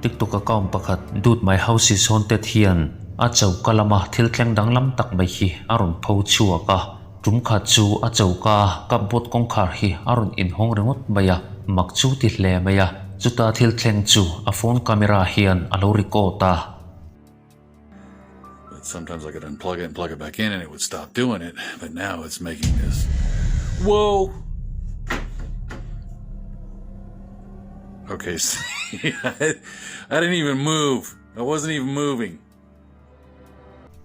TikTok account pakhat Dude My House Is Haunted hian a choka lama thil thleng danglam tak mai hi a rawn pho chhuak a. Tum khat chu a choka cupboard kawngkhar hi a rawn inhawng ringawt mai a, mak chu ti hle mai a. Chuta thil thleng chu a phone camera hian a lo record a. But sometimes I could unplug it and plug it back in and it would stop doing it, but now it's making this Whoa! Okay, see, I, I didn't even move. I wasn't even moving.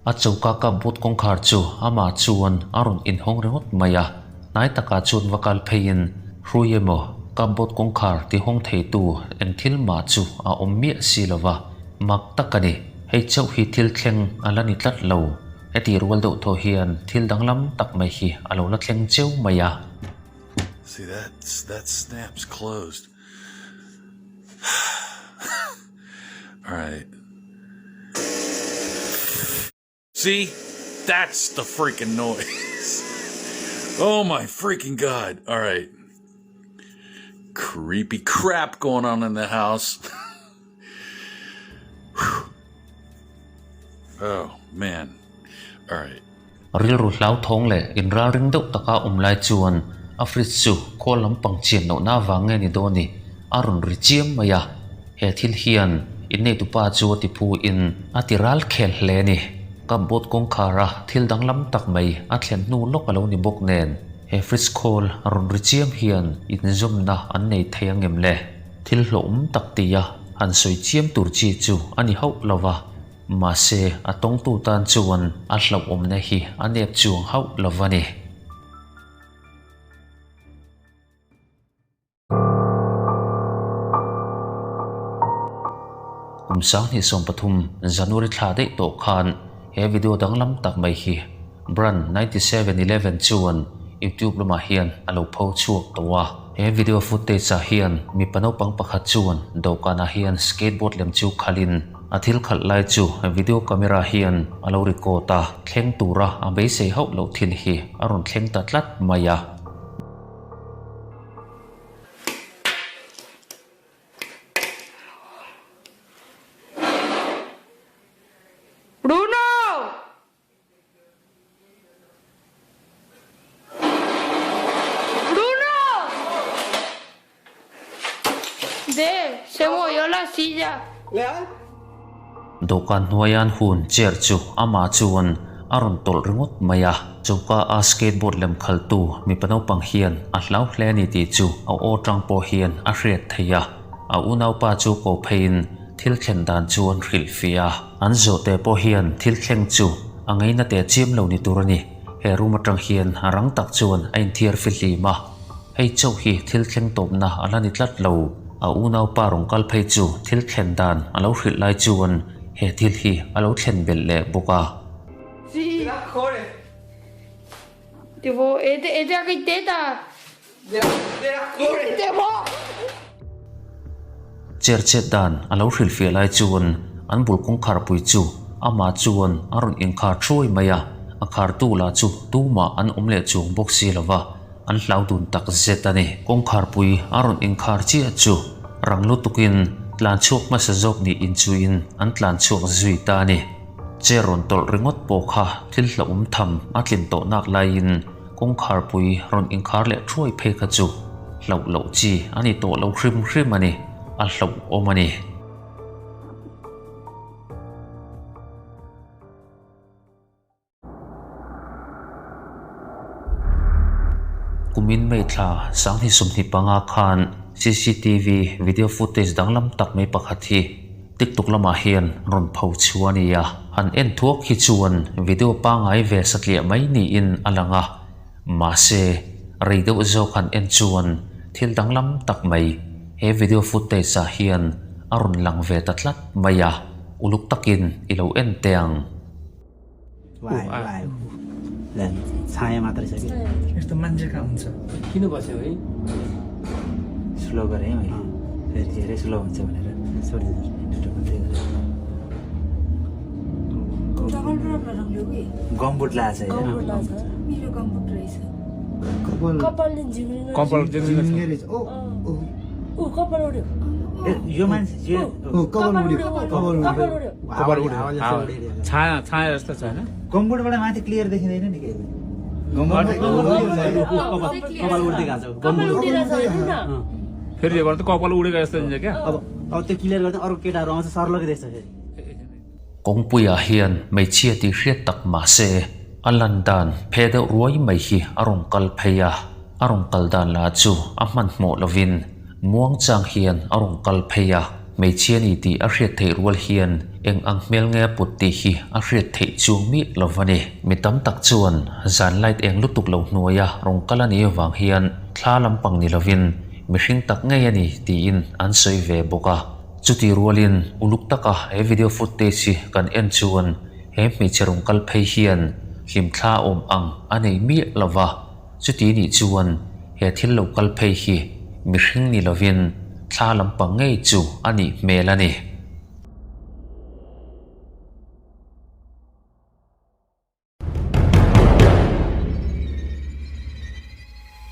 A choka cupboard kawngkhar chu amah chuan a rawn inhawng ringawt mai a, hnai takah chuan va kal pheiin hrui emaw cupboard kawngkhar tihawng theitu eng thil mah chu a awm miah si lova, mak tak a ni. Hei chauh hi thil thleng a la ni tlat lo. Heti rual deuh thaw hian thil danglam tak mai hi a lo la thleng cheu mai a. See that that snaps closed. Alright. See? That's the freaking noise. Oh my freaking god. Alright. Creepy crap going on in the house. Oh man. Alright. Rilru hlauthawng leh inralring deuh taka awm lai chuan a fridge chu khawl lampang chian lohna avang nge ni dawn i a rawn ri chiam mai a. He thil hian inneitupa chu a tiphu in a ti ral khel hle a ni. Cupboard kawngkhara thil danglam tak mai a thlen hnu lawk a lo ni bawk nen he fridge khawl a rawn ri chiam hian inzawmna an nei thei angem le? Thil hlawhawm tak tia han sawi chiam tur chi chu a ni hauh lo va. Mahse, a tawngtu tan chuan a hlauhawmna hi a nep chuang hauh lo va ni. Kum 2013 January thla daih tawh khan he video danglam tak mai hi Brand 9711 chuan YouTube lamah hian a lo pho chhuak tawh a. He video footage ah hian mipa naupang pakhat chuan dawhkanah hian skateboard lem chu khalhin a thil khalh lai chu video camera hian a lo record a, thleng tura a beisei hauh loh thil hi a rawn thleng ta tlat mai a. Bruno! Bruno! De, se movió la silla. Dawhkan hnuaia an hun chair chu amah chuan a rawn tawlh ringawt mai a, choka a skateboard lem khaltu mipa naupang hian a hlau hle a ni tih chu a aw tang pawh hian a hriat theih a, a unaupa chu ko pheiin thil thlen dan chu an hrilhfiah a. An zawhte pawh hian thil thleng chu a ngaina teh chiam lo ni tur a ni. He room atang hian a rang tak chuan a inthiar fihlim a. Hei chauh hi thil thleng tawpna a la ni tlat lo. A unaupa rawn kal phei chu thil thlen dan a lo hrilh lai chuan he thil hi a lo thlen belh leh bawk a. Chair chet dan a lo hrilhfiah lai chuan an bul kawngkhar pui chu amah chuan a rawn inkhar thuai mai a, a khartu lah chu tumah an awm leh chuang bawk si lo va, an hlau dun tak zet a ni. Kawngkhar pui a rawn inkhar chiah chu rang lutukin tlan chhuak hmasa zawk nih inchuiin an tlan chhuak zui ta a ni. Chair rawn tawlh ringawt pawh kha thil hlauhawm tham a tlin tawh nak laiin Kawngkharpui rawn inkhar leh thuai phei kha chu hlauh loh chi a ni tawh lo hrim hrim a ni, a hlauhawm a ni. Kumin May thla 2025 khan cctv video footage danglam tak mai pakhat hi TikTok lamah hian rawn pho chhuah a ni a, han en thuak hi chuan video pangngai ve satliah mai niin a lang a, mahse rei deuh zawk han en chuan thil danglam tak mai he video footage ah hian a rawn lang ve ta tlat mai a, uluk takin i lo en teh ang. यस्तो मान्छे कहाँ हुन्छ किन बस्यो है स्लो गरेँ मैले फेरि धेरै स्लो हुन्छ भनेर छोडिदिनु मात्रै गमबुट लगाएको छ गमबुट लगाएको छ मेरो गमबुट रहेछ कपाल कपालले झिङ्गिनु कपाल ऊ कपाल उड्यो। यो मान्छे यो कपाल उड्यो कपाल उड्यो कपाल उड्यो छाया छाया जस्तो छ होइन गम्बुटबाट माथि क्लियर देखिँदैन नि केही कपाल उड्दै गएको छ कपाल उडिरहेछ हेर्नु न फेरि यो त कपाल उडेको जस्तो हुन्छ क्या अब अब त्यो क्लियर गर्दा अर्को केटाहरू आउँछ सर्लकै देख्छ फेरि Kawngpuiah hian hmeichhia tih hriat tak mah se a lan dan phe deuh ruai mai hi a rawn kal phei a, a rawn kal dan lah chu a hmanhmawh lovin muang chang hian a rawn kal phei a, hmeichhia ni tih a hriat theih rual hian eng ang hmel nge a put tih hi a hriat theih chuang miah lo a ni. Mi tam tak chuan zan light eng lutuk lo hnuaia rawn kal a nih avang hian thla lampang ni lovin mihring tak ngei a ni tiin an sawi ve bawk a. Chuti rualin uluk taka he video footage hi kan en chuan he hmeichhe rawn kal phei hian hlimthla awm ang a nei miah lo va, chuti nih chuan he thil lo kal phei hi mihring ni lovin thla lampang ngei chu a nih hmel a ni.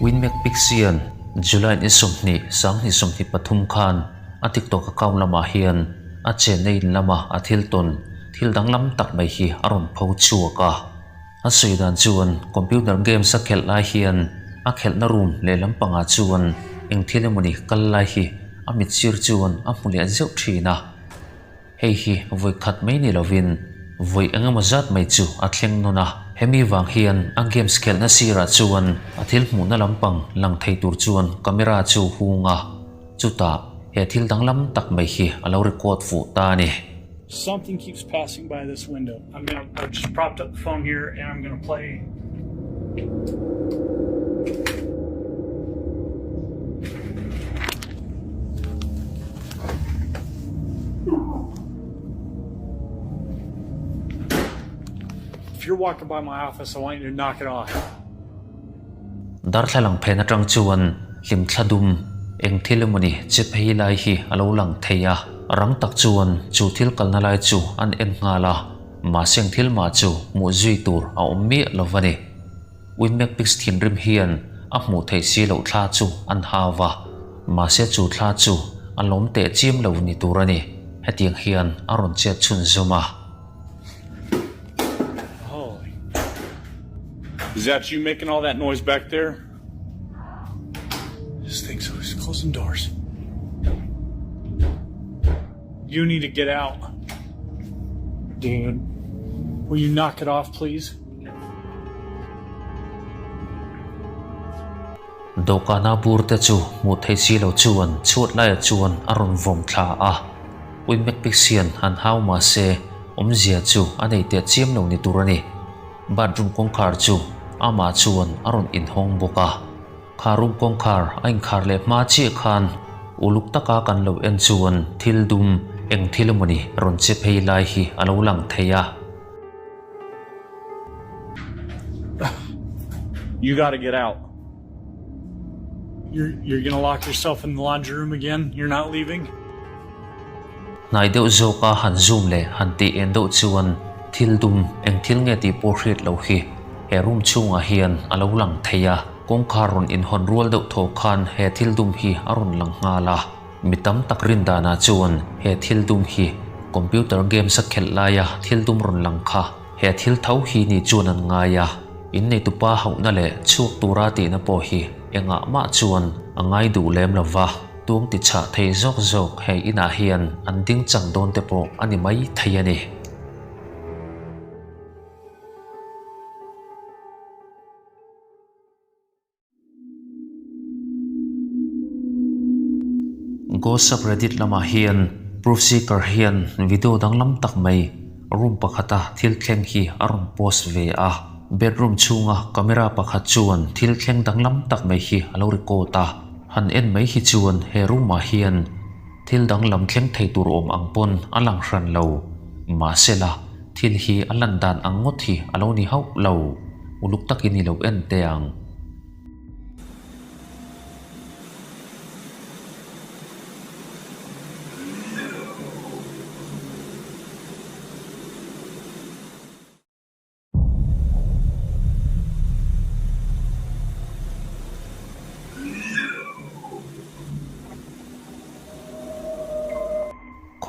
Winmac Pixian July ni 20, 2023 khan a TikTok account lamah hian a chenna in lama a thil tawn thil danglam tak mai hi a rawn pho chhuak a. A sawi dan chuan computer games a khelh lai hian a khelhna room lehlam pangah chuan eng thil emawni kal lai hi a mitsir chuan a hmu leh zeuh thin a. Hei hi vawi khat mai ni lovin vawi eng emaw zat mai chu a thleng nawn a, hemi vang hian a games khelhna sirah chuan a thil hmuhna lampang lang thei tur chuan camera chu hung a, chutah he thil danglam tak mai hi a lo record fuh ta a ni. Something keeps passing by this window. I'm gonna I've just propped up the phone here and I'm gonna play. If you're walking by my office, I want you to knock it off. Darthlalang phen atang chuan hlimthla dum eng thil emawni che phei lai hi a lo lang thei a, rang tak chuan chu thil kalna lai chu an en nghal a, mahse eng thil mah chu hmuh zui tur a awm miah lo a ni. Winmacpix thinrim hian a hmuh theih si loh thla chu an hau va, mahse chu thla chu a lawm teh chiam lo ni tur a ni, hetiang hian a rawn chet chhun zawm a. Holy. Is that you making all that noise back there? This thing's always closing doors. You need to get out. Dude, will you knock it off please? Dawhkana bur te chu hmuh theih si lo chuan chhuat laiah chuan a rawn vawm thla a. Uimek hian han hau mah se awmzia chu a nei teh chiam lo ni tur a ni. Bathroom kawngkhar chu amah chuan a rawn inhawng bawk a. Kha room kawngkhar a inkhar leh hma chiah khan uluk taka kan lo en chuan thil dum eng thil emawni rawn che phei lai hi a lo lang thei a. You gotta get out. You're you're gonna lock yourself in the laundry room again? You're not leaving? Hnai deuh zawka han zoom leh han tih en deuh chuan thil dum eng thil nge tih pawh hriat loh hi he room chhungah hian a lo lang thei a. Kawngkhar rawn inhawn rual deuh thaw khan he thil dum hi a rawn lang nghal a. Mi tam tak rin danah chuan he thil dum hi computer games a khelh laia thil dum rawn lang kha he thil tho hi ni chuan an ngai a. Inneitupa hauhna leh chhuak tura tihna pawh hi engah mah chuan a ngai duh lem lo va. Tuang ti chhah thei zawk zawk he inah hian an ding chang dawn te pawh a ni mai thei a ni. Ghost subreddit lamah hian Proof Seeker hian video danglam tak mai room pakhata thil thleng hi a rawn post ve a. Bedroom chhunga camera pakhat chuan thil thleng danglam tak mai hi a lo record a. Han en mai hi chuan he room ah hian thil danglam thleng thei tur awm ang pawn a lang hran lo. Mahsela thil hi a lan dan ang ngawt hi a lo ni hauh lo. Uluk takin i lo en teh ang.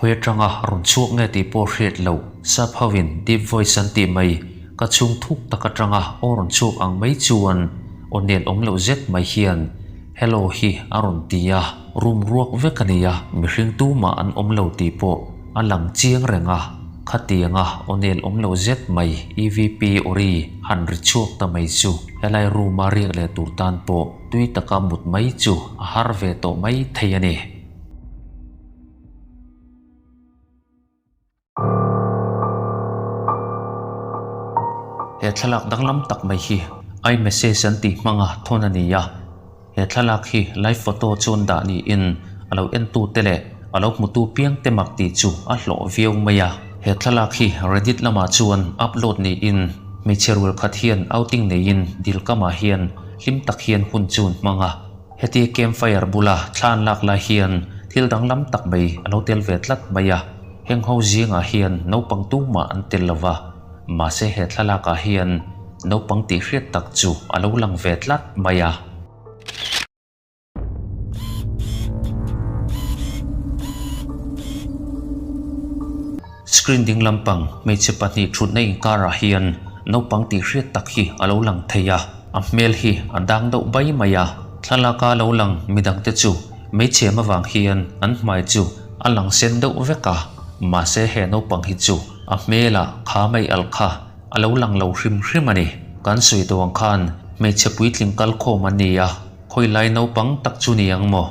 Khawi atanga rawn chhuak nge tih pawh hriat loh, sap hovin deep voice an tih mai, ka chhung thuk tak atanga aw rawn chhuak ang mai chuan aw nel awm loh zet mai hian Hello hi a rawn ti a, room ruak vek a ni a, mihring tumah an awm lo tih pawh a lang chiang reng a, khatianga aw nel awm loh zet mai EVP awri han ri chhuak ta mai chu helai room a riak leh tur tan pawh tui taka mut mai chu a har ve tawh mai thei a ni. He thlalak danglam tak mai hi iMessage an tih hmanga thawn a ni a, he thlalak hi live photo chuan dah niin a lo entute leh a lo hmutu piang te mak tih chu a hlawh viau mai a. He thlalak hi Reddit lamah chuan upload niin hmeichhe rual khat hian outing neiin dil kamah hian hlim tak hian hun chu an hmang a. Heti campfire bula thla an lak lai hian thil danglam tak mai a lo tel ve tlat mai a, heng ho zingah hian naupang tumah an tel lo va, mahse he thlalakah hian naupang tih hriat tak chu a lo lang ve tlat mai a. Screen ding lampang hmeichhe pahnih thutna inkarah hian naupang tih hriat tak hi a lo lang thei a, a hmel hi a dang deuh bai mai a. Thlalaka lo lang midangte chu hmeichhem avang hian an hmai chu a lang sen deuh vek a, mahse he naupang hi chu a hmelah kha mai alh kha a lo lang lo hrim hrim a ni. Kan sawi tawh ang khan hmeichhe puitling kal khawm an ni a, khawilai naupang tak chu ni ang maw?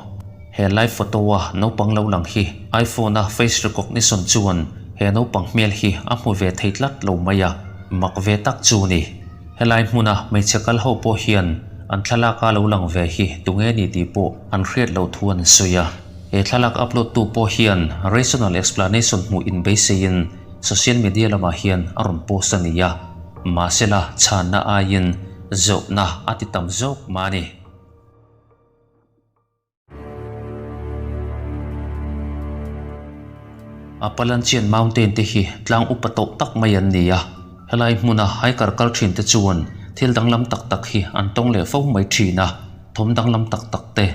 He live photo a naupang lo lang hi iPhone a face recognition chuan he naupang hmel hi a hmu ve thei tlat lo mai a, mak ve tak chu ni. Helai hmuna hmeichhe kal ho pawh hian an thlalak a lo lang ve hi tunge ni tih pawh an hriat loh thu an sawi a. He thlalak upload tu pawh hian rational explanation hmuh inbeiseiin social media lamah hian a rawn post a ni a, mahsela chhanna aiin zawhna a ti tam zawk mah a ni. Appalachian Mountain te hi tlang upa tawh tak mai an ni a, helai hmuna hiker kal thin te chuan thil danglam tak tak hi an tawng leh fo mai thin a, thawm danglam tak tak te,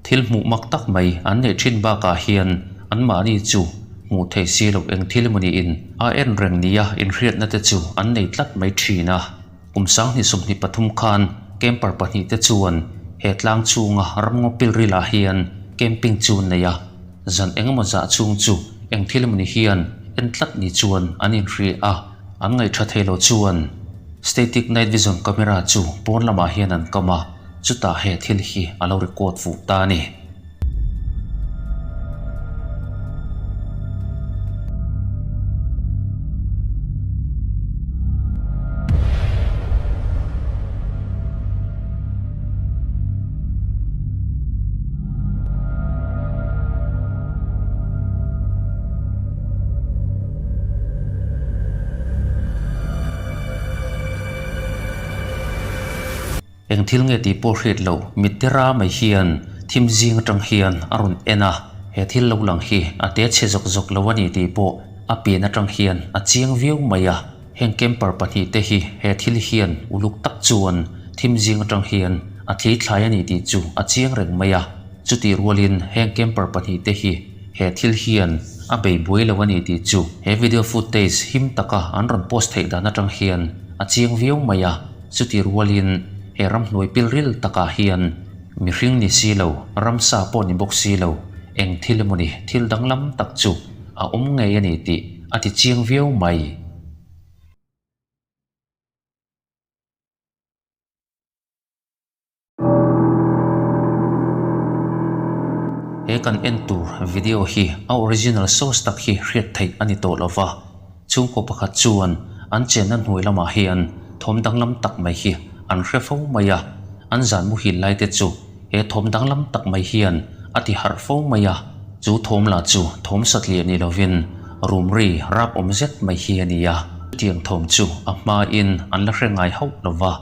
thil hmuh mak tak mai an neih thin bakah hian anmahni chu hmuh theih si loh eng thil emaw niin a en reng nia inhriatna te chu an nei tlat mai thin a. Kum 2023 khan camper pahnihte chuan he tlang chhunga ramngaw pilrilah hian camping chu an nei a, zan engemaw zah chhung chu eng thil emawni hian en tlat ni chuan an inhria a, an ngaihṭha thei lo chuan static night vision camera chu pawn lamah hian an kam a, chutah he thil hi a lo record fuh ta a ni. Eng thil nge tih pawh hriat loh mitte ra mai hian thim zing atang hian a rawn en a, he thil lo lang hi a te chhe zawk zawk lo a ni tih pawh a pian atang hian a chiang viau mai a. Heng camper pahnih te hi he thil hian uluk tak chuan thim zing atang hian a thli thlai a ni tih chu a chiang reng mai a. Chutih rualin heng camper pahnih te hi he thil hian a bei buai lo a ni tih chu he video footage him taka an rawn post theih dan atang hian a chiang viau mai a. Chuti rualin he ramhnuai pilril takah hian mihring ni si lo, ramsa pawh ni bawk si lo, eng thil emawni thil danglam tak chu a awm ngei a ni tih a ti chiang viau mai. He kan en tur video hi a original source tak hi hriat theih a ni tawh lo va, chhungkaw pakhat chuan an chenna hnuai lamah hian thawm danglam tak mai hi an hre fo mai a, an zan muhil lai te chu he thawm danglam tak mai hian a ti harh fo mai a, chu thawm lah chu thawm satliah ni lovin rum ri rap awm zet mai hi a ni a, chutiang thawm chu a hmain an la hre ngai hauh lo va.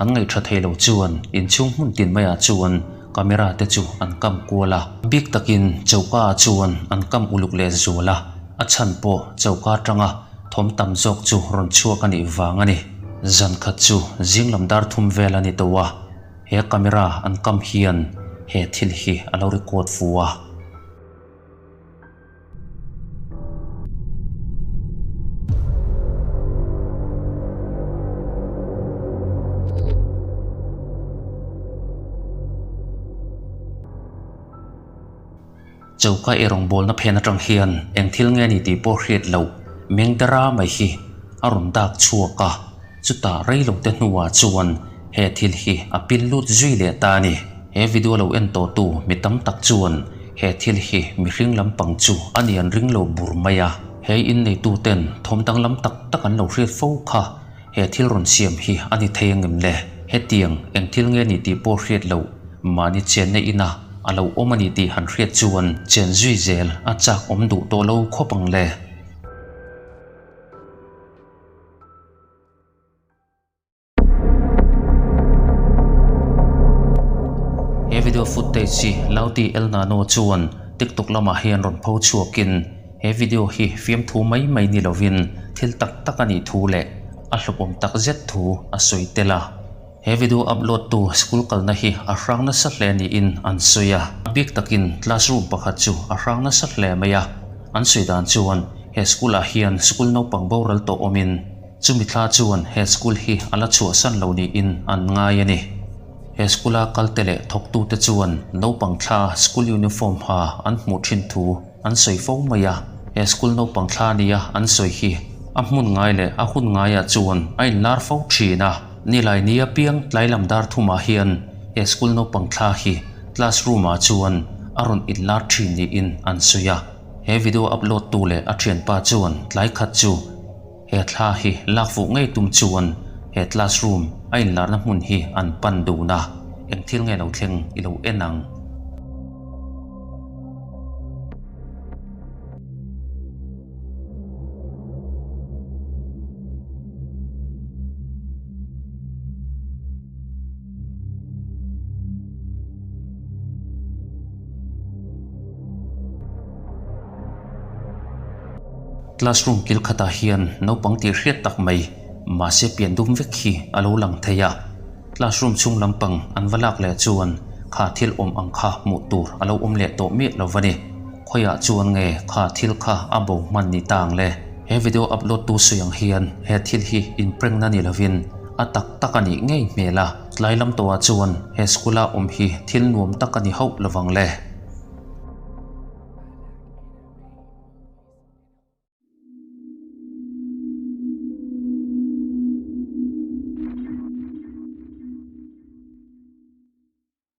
An ngaihṭha thei lo chuan inchhung hmun tin maiah chuan camera te chu an kam kual a, bik takin choka ah chuan an kam uluk leh zual a, a chhan pawh choka atanga thawm tam zawk chu rawn chhuak a nih vang a ni. Zan khat chu zing lam dar thum vel a ni tawh a, he camera an kam hian he thil hi a lo record fu a. Choka eirawngbawlna phen atang hian eng thil nge ni tih pawh hriat loh meng dara mai hi a rawn dak chhuak a, chutah rei lo te hnuah chuan he thil hi a pil lut zui leh ta a ni. He video lo en tawhtu mi tam tak chuan he thil hi mihring lampang chu a ni an ring lo bur mai a, he inneitu ten thawm danglam tak tak an lo hriat fo kha He thil rawn siam hi a ni thei angem le? Hetiang eng thil nge ni tih pawh hriat loh, mahni chenna ina a lo awm a ni tih han hriat chuan chen zui zel a chak awm duh tawh lo khawp ang le. He video footage hi Lauti El Nano chuan TikTok lamah hian rawn pho chhuakin, He video hi fiamthu mai mai ni lovin thil tak tak a nih thu leh a hlawpawm tak zet thu a sawi tel a. He video upload tu school kalna hi a hrang nasa hle niin an sawi a. A bik takin classroom pakhat chu a hrang nasa hle mai a. An sawi dan chuan he school ah hian school naupang boral tawh awmin chumi thla chuan he school hi a la chhuahsan lo niin an ngai a ni. He school-a kalte leh thawktute chuan naupang thla school uniform ha an hmuh thin thu an sawi fo mai a, he school naupang thla nia an sawi hi a hmun ngai leh a hun ngaiah chuan a inlar fo thin a. Nilai ni apiang tlai lam dar thumah hian he school naupang thla hi classroom ah chuan a rawn inlar thin niin an sawi a. He video upload tu leh a thianpa chuan tlai khat chu he thla hi lak fuh ngei tum chuan he classroom a inlarna hmun hi an pan dun a, eng thil nge lo thleng i lo en ang. Classroom kil khatah hian naupang tih hriat tak mai mahse pian dum vek hi a lo lang thei a. Classroom chhung lampang an va lak leh chuan kha thil awm ang kha hmuh tur a lo awm leh tawh miah lo va ni. Khawiah chuan nge kha thil kha a bo hman ni ta ang le? He video upload tu sawi ang hian he thil hi inprengna ni lovin a tak tak a nih ngei hmel a. Tlai lam tawhah chuan he school-a awm hi thil nuam tak a ni hauh lovang le.